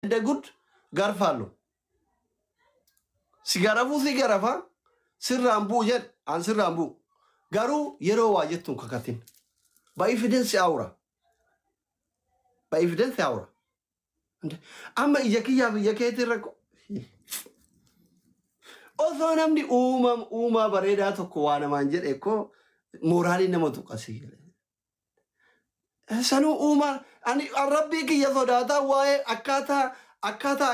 እንደ ጉድ garfaallo. Si garafuu si garafa sirraan bu'u jedhe an sirraan bu'u. Garuu yeroo waa jettuun kakatin. በ evidence አውራ በ evidence አውራ. Amma ija kiyyaaf ija keetii rakkoo. Osoo namni uumam uumaa bareedaa tokko waa namaan jedhe koo mooraalii nama tuqasii. Sanuu uumaa ani rabbii kiyya sodaataa waa'ee akkaataa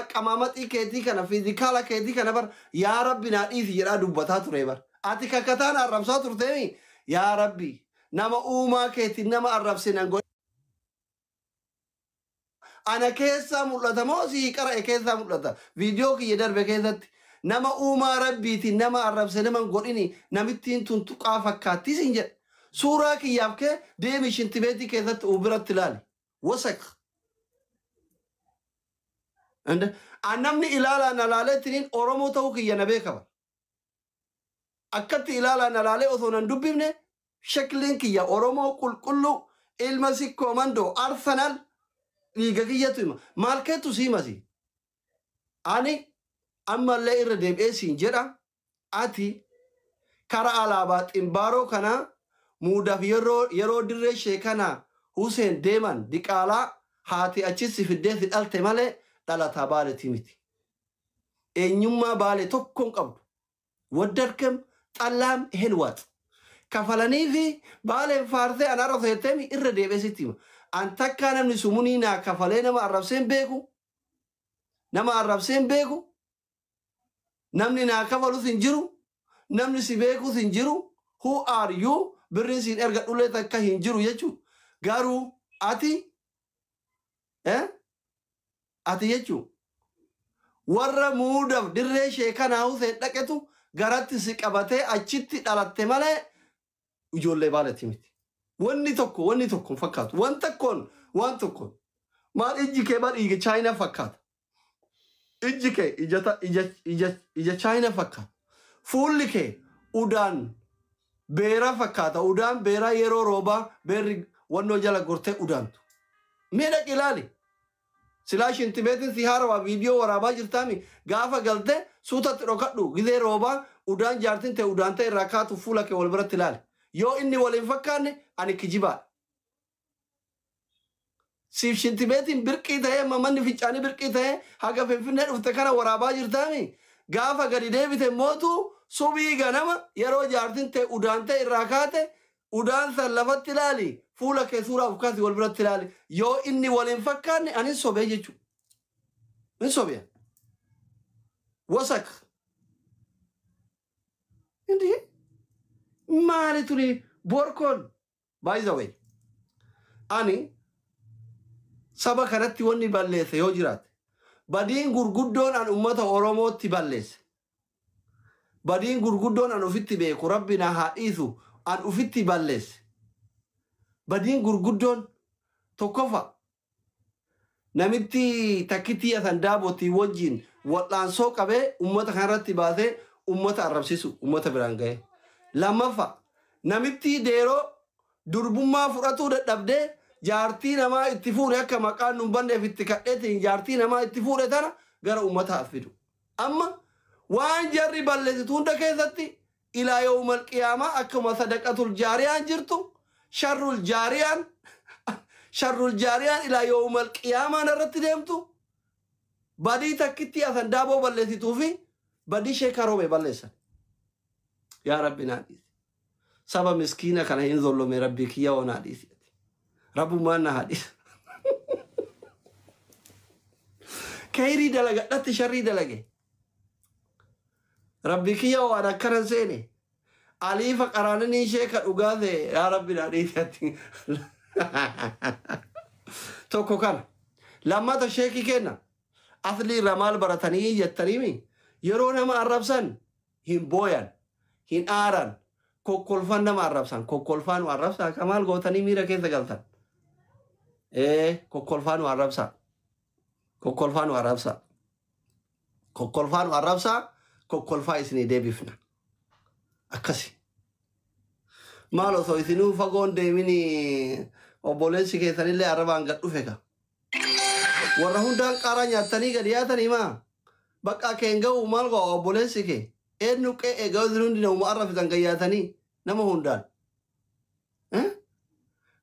aqamaamaxii keetii kana physical keetii kana bar yaa rabbi naa dhiisi jedhaa dubbataa ture bar. Ati kakataan arrabsaa turteemi yaa rabbi nama uumaa keetiin nama arrabsinan godhe. Ana keessaa mul'ata moo sii qara'e keessaa mul'ata viidiyoo kiyya darbe keessatti nama uumaa rabbiitiin nama arrabse nama hin godhini namittiin tun tuqaa fakkaatti sin jedhe. Suuraa kiyyaaf kee deemi shintibeetii keessatti uu biratti ilaali. Wasak. Namni ilaalaa na laaleettiniin Oromoo ta'uu kiyya na beeka bara. Akkatti ilaalaa na laalee osoo nan dubbifne shakliin kiyya Oromoo qulqulluu ilma sikkoo mandoo Arsenal dhiiga kiyyatu hima. Maal keettu siimasi? Ani ammallee irra deebi'ee siin jedha, ati kara alaabaa ximbaaroo kanaa muudaaf yeroo dirree sheekanaa Huseen deeman diqaalaa haati achis fiddee si dhalte malee dhalataa baaletii miti. Eenyummaa baalee tokko hin qabdu. ወደድክም ጠላም ይሄን ዋጥ kafalanii fi baaleen faarsee an arrabsa jetteemi irra deebi'ee sitti hima. An takkaa namni sumunii naa kafalee nama arrabsee hin beeku. Nama arrabsee hin beeku. Namni naa kafalus hin jiru. Namni si beekus hin jiru. Who are you? Birriin siin erga dhullee takka hin jiru jechuudha. Garuu ati jechuudha. Warra muudaf dirree sheekanaa Huseen dhaqetu garatti si qabatee achitti dhalatte malee ijoollee baaletti miti. Wanni tokko hin fakkaatu. Waan tokkoon waan tokkoon. Maal ijji kee bar ija Chaayinaa fakkaata. Ijji kee ija Chaayinaa fakkaata. Fuulli kee udaan beeraa fakkaata. Udaan beeraa yeroo roobaa beerri wannoo jala gortee udaantu. Mee dhaqi ilaali. Silaa shintibeetiin si haarawaa viidiyoo waraabaa jirtaami gaafa galte suutatti dhokadhu gizee roobaa udaan jaartin ta'e udaan ta'e irraa kaatu fuula kee wal biratti ilaali. Yoo inni waliin fakkaanne ani kijibaadha. Siif shintibeetiin birqii ta'ee manni fincaanii birqii ta'ee haga Finfinnee dhufte kana waraabaa jirtaami gaafa gadi deebite mootu subii ganama yeroo jaartin ta'e udaan ta'e irraa kaate udaan san lafatti ilaali, fuula kee suuraa of kaasi wal biratti ilaali. Yoo inni waliin fakkaanne ani sobee jechuudha. Hin sobee. Wasak. Indi maali tuni borkoon? By the way, ani saba kanatti wanni balleesse yoo jiraate, badiin gurguddoon an ummata Oromootti balleesse, badiin gurguddoon an ofitti beeku, rabbi na haa dhiisu, an ofitti balleesse badiin gurguddoon tokkofa namitti takkitti asan daabootii wajjin wal'aansoo qabee ummata kanarratti baasee ummata arrabsisu ummata biraan ga'e. Lammaffaa, namitti deeroo durbummaa fudhatuu dadhabdee jaartii namaa itti fuudhe akka maqaan nun banneef itti kadheetiin jaartii namaa itti fuudhe tana gara ummataaf fidu. Amma waan jarri balleessitu hunda keessatti ilaa yawmal qiyaamaa akkuma sadaqatul jaariyaan jirtu sharrul jaariyaan ilaa yawmal qiyaamaan irratti deemtu badii takkitti asan daaboo balleessituu fi badii sheekaa roobee balleessan. Yaa Rabbi naa dhiisi. Saba miskiina kana hin zollome, Rabbii kiyya oo naa dhiisi. Rabbummaan na haa dhiisu. Kayrii dalagadhatti sharrii dalage. Rabbi kiyya waan akkana seene. Aliifa qaraananii ishee ka dhugaa ta'e yaa Rabbi naa dhiisi. Tokko kana. Lammata, sheekii kenna. Asli irraa maal baratanii jettaniimi yeroo nama arrabsan hin booyan, hin aaran, kokkolfan nama arrabsan, kokkolfaan nu arrabsaa ka maal gootanii miira keessa galtan. Ee, kokkolfaan nu arrabsaa. Kokkolfaan nu arrabsaa. Kokkolfaan nu arrabsaa, kokkolfaa isinii deebifna. Akkasi. Maal osoo isinuu fagoon deemini obboleessi keessanillee arrabaan gad dhufe ka. Warra hundaan qaaraa nyaattanii gadi yaatanii maa? Bakka keen ga'u maal go'a obboleessi kee? Eenyu qe'ee ga'u isin hundi namuma arrafitan gayyaatanii nama hundaan.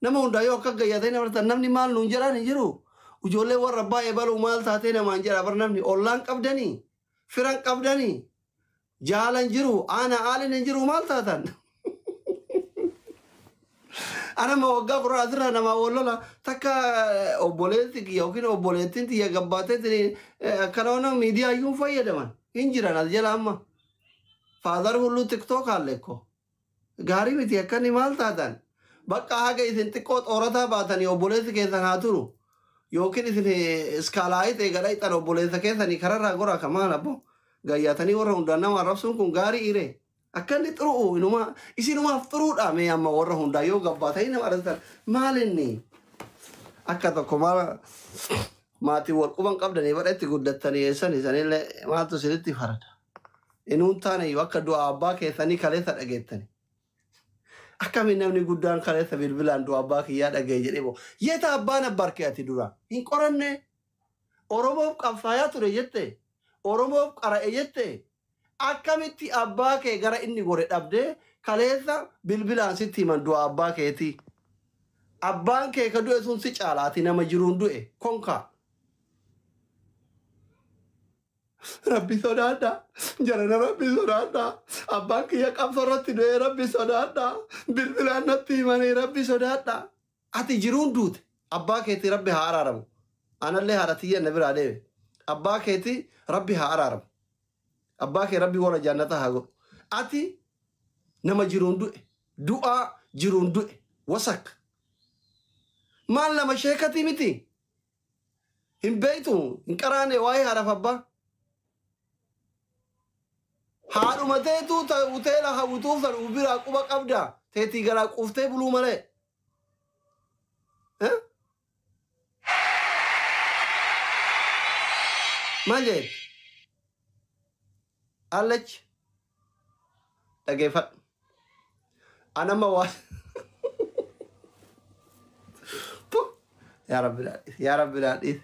Nama hundaan yoo akka gayyaatanii namartan namni maal nuun jedhaan hin jiru. Ijoollee warra baay'ee baluu maal taatee namaan jedha bar namni ollaan qabdanii firan qabdanii jaalan jiru aana aaliin hin jiru maal taatan. Anama waggaa 10 asirraa namaa wal lola takka obboleessi kiyya yookiin obboleettiin tiyya gabbaateetiin akkana waan miidiyaa iyyuu hin fayyadaman hin jiran as jala amma. Faadar hulluu TikTok alleekko. Gaarii miti akkanni maal taatan. Bakka haga isin xiqqoo xoorataa baatanii obboleessi keessan haa turu. Yookiin isin iskaalaayii ta'e gadha ixan obboleessa keessanii kararraa goraa kan maal abbo. Gayyaatanii warra hundaan nama arrabsuun kun gaarii iree. Akka inni xuru'u inuma isinumaaf xuruudha mee amma warra hundaa yoo gabbaatanii nama arrabsan maal inni akka tokko maal maatii wal quban qabdanii badha itti guddattanii eessan isanillee maaltu isinitti farada. Inuun taane iyyuu akka du'a abbaa keessanii kaleessa dhageettani. Akkamiin namni guddaan kaleessa bilbilaan du'a abbaa kiyyaa dhaga'e jedhee boo. Yeeta abbaan abbaar kee ati dura hin qoranne. Oromoof qabsaayaa ture jette. Oromoof qara'e jette. Akkamitti abbaa kee gara inni gore dhabdee kaleessa bilbilaan sitti himan du'a abbaa keetii. Abbaan kee ka du'e sun si caala ati nama jiruun du'e konkaa. Rabbi sodaadha. Jarana Rabbi sodaadha. Abbaan kiyya qabsoo irratti du'e Rabbi sodaadha. Bilbilaan natti himanii Rabbi sodaadha. Ati jiruun duute. Abbaa keetii Rabbi haa araaramu. Anallee haadha tiyya na biraa deeme. Abbaa keetii Rabbi haa araaramu. Abbaa kee Rabbi warra jannata haa godhu. Ati nama jiruun du'e. Du'aa jiruun du'e. Wasak. Maal nama sheekatii miti. Hin beektu hin qaraane waa'ee haadhaaf abbaa. Haadhuma teetuu hoteela hawwituuf san biraa quba qabda. Teetii garaa quuftee buluu malee. Maal jee? Allachi dhageeffadhu. Anama waa. Yaa Rabbi dhaadhisi. Yaa Rabbi dhaadhisi.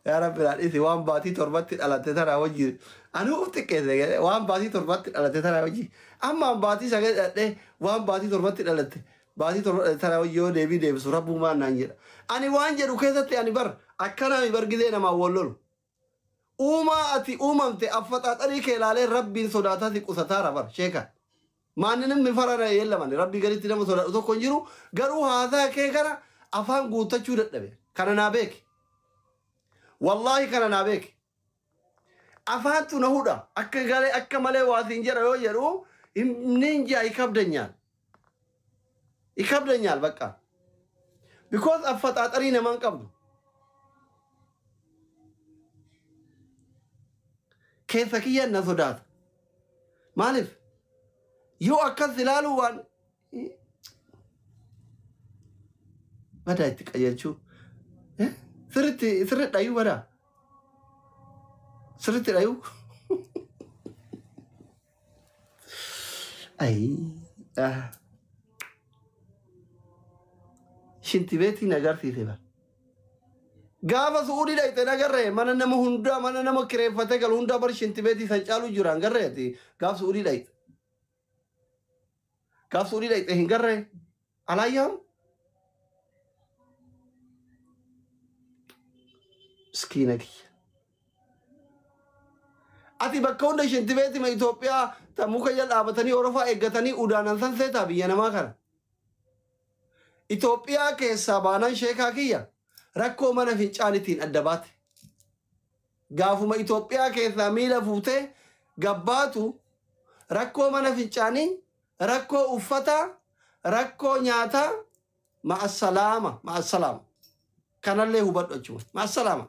Yaa Rabbi dhaadhisi. Waan baatii 7tti dhalatte tana wajji. Ani uf xiqqeesse waan baatii 7tti dhalatte tana wajji. Amma baatii 9 dhadhee waan baatii 7tti dhalatte. Baatii 7 dhalatte tana wajji yoo deebii deebisu Rabbumaan naan jedha. Ani waan jedhu keessatti ani bar akkanaa bar gizee namaa wal lolu. Uumaa ati uumamte affaxaaxarii kee ilaalee Rabbiin sodaataa si qusataara bar sheeka. Maanni namni farara yeellaman Rabbii gaditti nama sodaatu tokko hin jiru garuu haasaa kee kana afaan guuttachuu dadhabe. Kana naa beeki. Wallaahi kana naa beeki. Afaantu na hudha akka galee akka malee waa siin jedha yoo jedhu inni jaa ikabdanyaal. Ikabdanyaal bakka. Because affaxaaxarii namaan qabdu. Keessa kiyyaan na sodaata. Maaliif? Yoo akkas ilaalu waan badaa itti qajeelchuu. Sirriitti sirriitti dhayuu badaa. Sirriitti dhayuu. Ayii. Shinti beetiin agarsiise bara. Gaafa Su'uudii dhayxe nagarree mana nama hundaa mana nama kireeffatee galu hundaa bar shinti beetii san caalu jira hin garree ati gaafa Su'uudii dhayxe. Gaafa Su'uudii dhayxe hin garree. Alaayyaam. Miskiina kiyya. Ati bakka hunda shinti beetii ma Itoophiyaa ta muka jala dhaabatanii orofaa eeggatanii udaanan san seetaa biyya namaa kana. Itoophiyaa keessaa baanaan sheekaa kiyya rakkoo mana fincaanitiin adda baate. Gaafuma Itoophiyaa keessaa miila fuutee gabbaatu rakkoo mana fincaanii, rakkoo uffataa, rakkoo nyaataa ma'assalaama ma'assalaama. Kanallee hubadhu achuma ma'assalaama.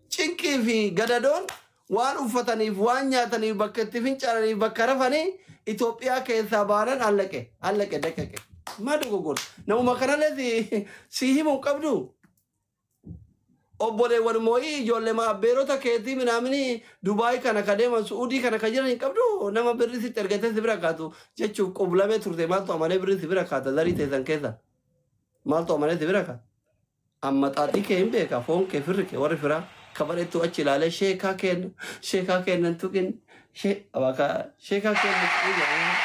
Cinqii fi gadadoon waan uffataniif waan nyaataniif bakka itti fincaananiif bakka rafanii Itoophiyaa keessaa baanan allaqe allaqe daqaqe. Maa dogoggorta? Namuma kanallee si himuu hin qabdu. Obboleewwan moo'ii ijoollee abbeerota keetii minaamini Dubaay kana ka deeman Su'uudii kana ka jiran hin qabdu. Nama birri sitti ergatee si bira kaatu jechuuf qublamee turte maaltu amanee birri si bira kaata zarii teessan keessa. Maaltu amanee si bira kaata? Amma xaaxii kee hin beeka foon kee firri kee warri firaa kabareettu achi ilaalee sheekaa kenna sheekaa kennan tuqin sheekaa kenna tuqin jedhanii.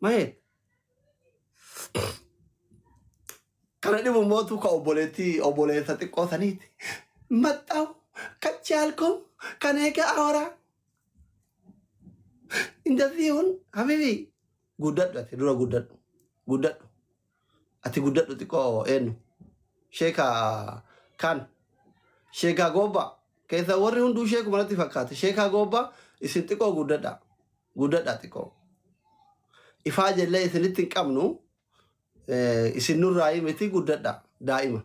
Maheet. Kana dhibu mootu ka obboleettii obboleessa xiqqoo saniiti. Maxxaw kachaalkum kan eega awara. Indazii hun habibi guddadhu ati dura guddadhu guddadhu ati guddadhu xiqqoo eenyu sheeka kan sheekaa goobba keessa warri hunduu sheekuma natti fakkaate sheekaa goobba isin xiqqoo guddadha guddadha xiqqoo ifaa jellee isinitti hin qabnu isin nurraa miti guddadha daa'ima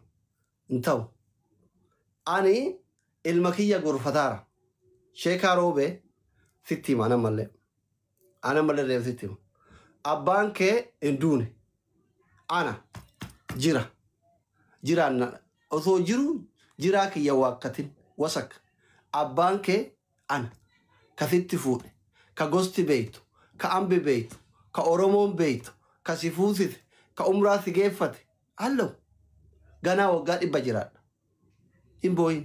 hin ta'u. Ani ilma kiyya gorfataara sheekaa roobee sitti hima ana mallee ana mallee reef sitti hima abbaan kee hin duune ana jira jiraan osoo jiru jiraa kiyya waakkatin wasak abbaan kee ana kasitti fuudhe ka gosti beeytu ka ambi beeytu ka oromoon beeytu ka si fuusise ka umraa si geeffate allo ganaa waggaa 100 jiraadha. Hin booyin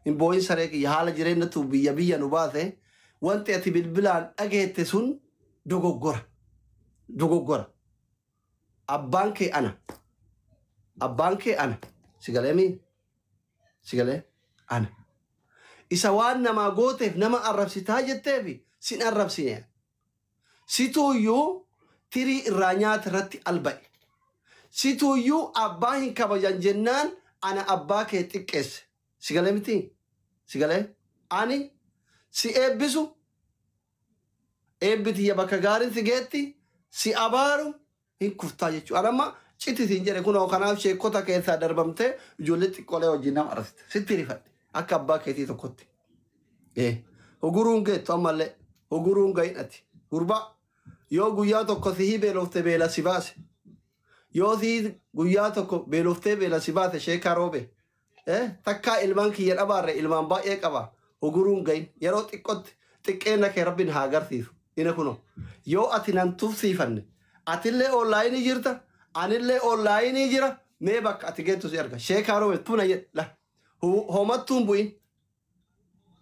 hin booyin saree kiyya haala jireenyatu biyya biyya nu baase wanti ati bilbilaan dhageette sun dogoggora dogoggora abbaan kee ana abbaan kee ana sigalee mii sigalee ana isa waan namaa gooteef nama arrabsitaa jetteefi sin arrabsine situuyyuu tirii irraa nyaata irratti alba'e situuyyuu abbaa hin kabajan jennaan ana abbaa kee xiqqeesse sigalee miti sigalee ani si eebbisu eebbitiyya bakka gaariin si geetti si abaaru hin kuftaa jechuudha. Anamma citi siin jedhe kunoo kanaaf sheekota keessaa darbamtee ijoollee xiqqoolee wajjin nama arrabsite sitti rifadhe akka abbaa keetii tokkotti. Huguruun geettu ammallee huguruun gahin ati gurbaa yoo guyyaa tokko sihii beelofte beela si baase yoo sihii guyyaa tokko beeloftee beela si baase sheekaa roobe takkaa ilmaan kiyya dhabaarre ilmaan baay'ee qaba huguruun gahin yeroo xiqqootti xiqqeenna kee rabbiin haa agarsiisu ina kuno yoo ati nan tufsiifanne atillee onlaayinii jirta anillee onlaayinii jira mee bakka ati geettu si arga sheekaa roobe tuna jedha homattuun bu'in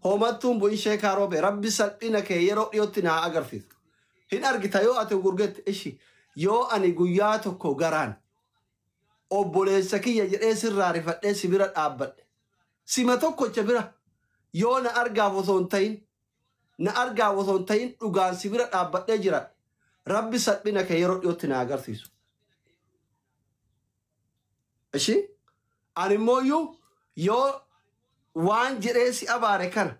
homattuun bu'in sheekaa roobe rabbi salphina kee yeroo dhiyootti na haa agarsiisu hin argita yoo ati gurgette ishi yoo ani guyyaa tokko garaan obboleessa kiyya jedhee sirraa rifadhee si bira dhaabbadhe sima tokkocha bira yoo na argaaf osoo hin ta'in na argaaf osoo hin ta'in dhugaan si bira dhaabbadhee jira rabbi salphina kee yeroo dhiyootti na agarsiisu. Ishi ani immoo yoo waan jedhee si abaare kana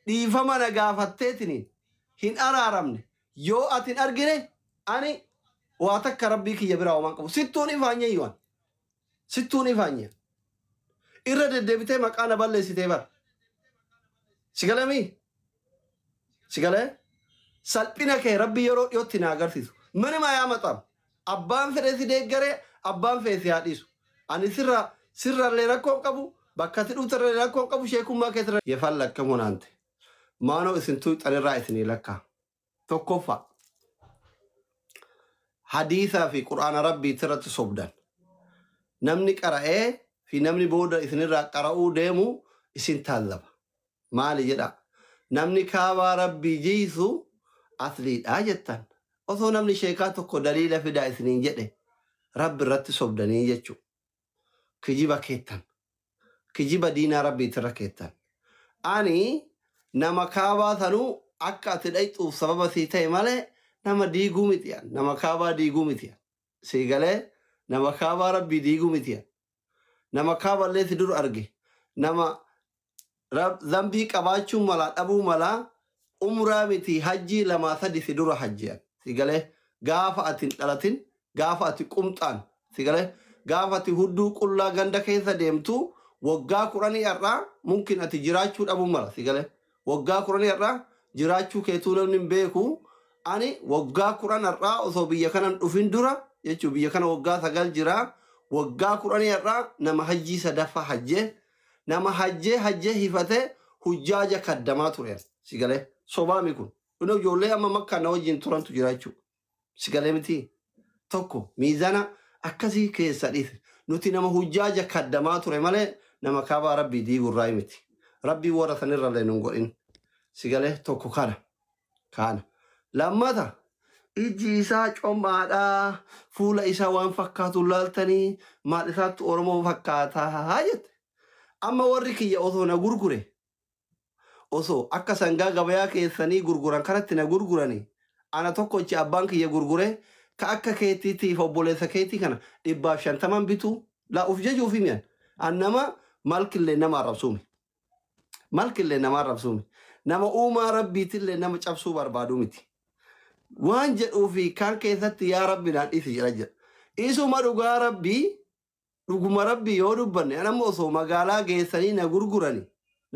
dhiifama na gaafatteetiniin hin araaramne yoo ati hin argine ani waa takka rabbii kiyya biraa homaan qabu sittuun ifaanye iyyuan sittuun ifaanye irra deddeebitee maqaa na balleessitee bara sigalee mii sigalee salphina kee rabbi yeroo dhiyootti na agarsiisu minima yaa maxaam abbaan fedhe si deeggaree abbaan fedhe si haa dhiisu ani sirra sirrallee rakkoo hin qabu bakka ati dhufterrallee rakkoo hin qabu sheekummaa keetirra yefallakka munaante maanoo isin tuuxanirraa isinii lakkaa tokkoffaa hadiisaa fi qur'aana rabbii irratti sobdan namni qara'ee fi namni booda isinirraa qara'uu deemu isin taallaba maali jedha namni kaabaa rabbii jiisu asliidhaa jettan osoo namni sheekaa tokko daliila fidaa isiniin jedhe rabbi irratti sobdanii jechuu kijiba keettan kijiba diinaa rabbiitirra keettan ani nama kaabaa sanuu akka ati dhayxuuf sababa sii ta'e malee nama diiguu miti nama kaabaa diiguu miti sii galee nama kaabaa rabbii diiguu miti nama kaaballee si dur arge nama zambii qabaachuu malaa dhabuu malaa umraa miti hajjii 2 3 si dura hajjiyan si galee gaafa ati hin dhalatin gaafa ati qumxaan si galee gaafa ati hudduu qullaa ganda keessa deemtu waggaa 10 har'aa mumkin ati jiraachuu dhabuu mala si galee waggaa 10 har'aa jiraachuu keetuu namni hin beeku ani waggaa 10 har'aa osoo biyya kanan dhufin dura jechuu biyya kana waggaa 9 jira waggaa 10 har'aa nama hajjii sadaffaa hajjee nama hajjee hajjee hifatee hujjaaja kaddamaa ture si galee sobaami kun kun ijoollee amma makkaa na wajjin turantu jira jechuudha si galee miti tokko miizana Akkasii keessa dhiise. Nuti nama hujjaaja kaddamaa ture malee nama kaabaa rabbii diigurraa miti. Rabbii warra sanirrallee nun godhin. Sigalee tokko kana. Kana. Lammata ijji isaa comaadhaa, fuula isaa waan fakkaatu laaltanii maal isaatti Oromoo fakkaataa jette. Amma warri kiyya osoo na gurgure, osoo akka sangaa gabayaa keessanii gurguran kanatti na gurguranii, ana tokkochi abbaan kiyya gurgure ka akka keetiitiif obboleessa keetii kana 150 bituu laa uf jajuuf himiyan. An nama malkillee nama arrabsuumi. Malkillee nama arrabsuumi. Nama uumaa rabbiitillee nama cabsuu barbaadu miti. Waan jedhuu fi kan keessatti yaa rabbi naan dhiisi jedha jedha. Isuma dhugaa rabbii, dhuguma rabbii yoo dubbanne, anamma osoo magaalaa geessanii na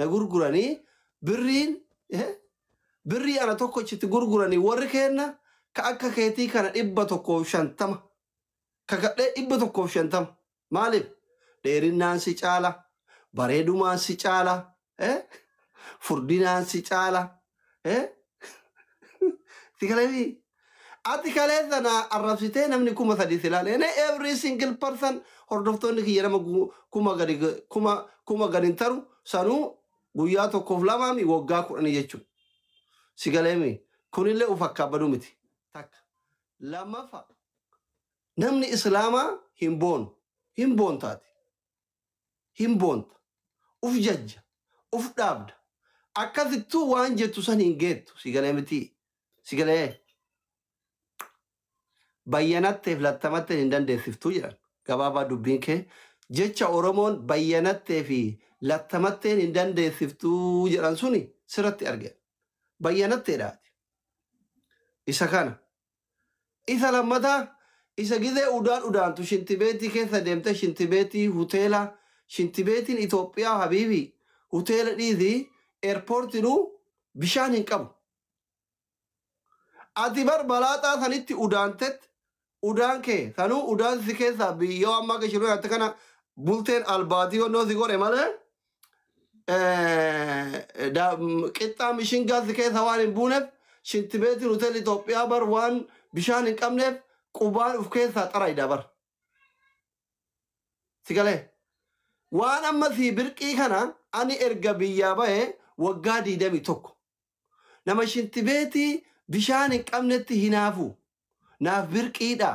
gurguranii birriin birrii ana tokkochitti gurguranii warri kenna ka akka keetii kana 150 kakadhee 150. Maaliif dheerinnaan si caala, bareedumaan si caala, furdinaan si caala, si kaleefi ati kaleessa na arrabsitee namni 3000 si ilaale. Ene every single person hordoftoonni kiyya nama 1000 gadi 1000 gadi hin taru. Sanuu guyyaa tokkoof lamaami, waggaa 10 jechuudha. Si galeemi kunillee uf akkaabaduu miti. Takka lammaffaa, namni islaamaa hin boonu, hin boontaati, hin boonta, uf jajja, uf dhaabda, akkasittuu waan jettu san hin geettu. Si galee miti? Si galee bayyanatteef lattamatteen hin dandeessiftuu jedhan. Gabaabaa dubbiin kee jecha Oromoon bayyanattee fi lattamatteen hin dandeessiftuu jedhan suni sirratti arge. Bayyanatteedhaati. Isa kana. Isa lammataa, isa gizee udaan udaantu shintibeetii keessa deemte, shintibeetii hoteela, shintibeetiin Itoophiyaa habiibi hoteela dhiisii eerpoortinuu bishaan hin qabu. Ati bar balaaxaa sanitti udaantet, udaan kee sanuu udaan si keessaa biyyoo amma akka shiroo nyaatte kana bulteen albaatii onnoo si godhe malee qixxaa mishingaa si keessa waan hin buuneef shintibeetiin hoteela Itoophiyaa bar waan bishaan hin qabneef qubaan uf keessaa xarayda bar. Si galee? Waan amma sii birqii kana ani erga biyyaa bahe waggaa 21. Nama shintibeetii bishaan hin qabnetti hinaafu. Naaf birqiidha.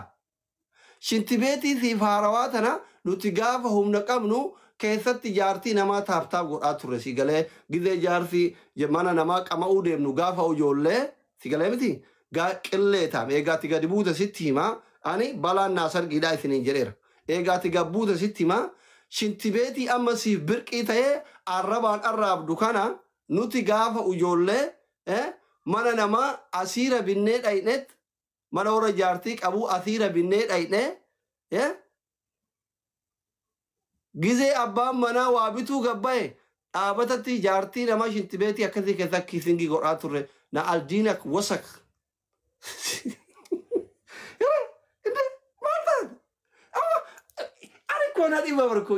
Shintibeetii siif haarawaa tana nuti gaafa humna qabnu keessatti jaartii namaa tap tap godhaa turre. Si galee? Gizee jaarsi mana namaa qama'uu deemnu gaafa ijoollee, si galee miti, qillee taam eegaatti gadi buute sitti himaa, ani balaan naa sargiidhaa isiniin jedheera. Eegaatti gad buute sitti himaa, shintibeetii amma siif birqii ta'ee arrabaan arraabdu kana nuti gaafa ijoollee mana namaa asiira binnee dhayneet, mana warra jaartii qabuu asiira binnee dhayne, gizee abbaan manaa waa bituu gabbaye dhaabatatti jaartii namaa shintibeetii akkasii keessa kissing godhaa turre na aldiinak wasak. Maal taate? Amma ani koo na dhiba barkoo.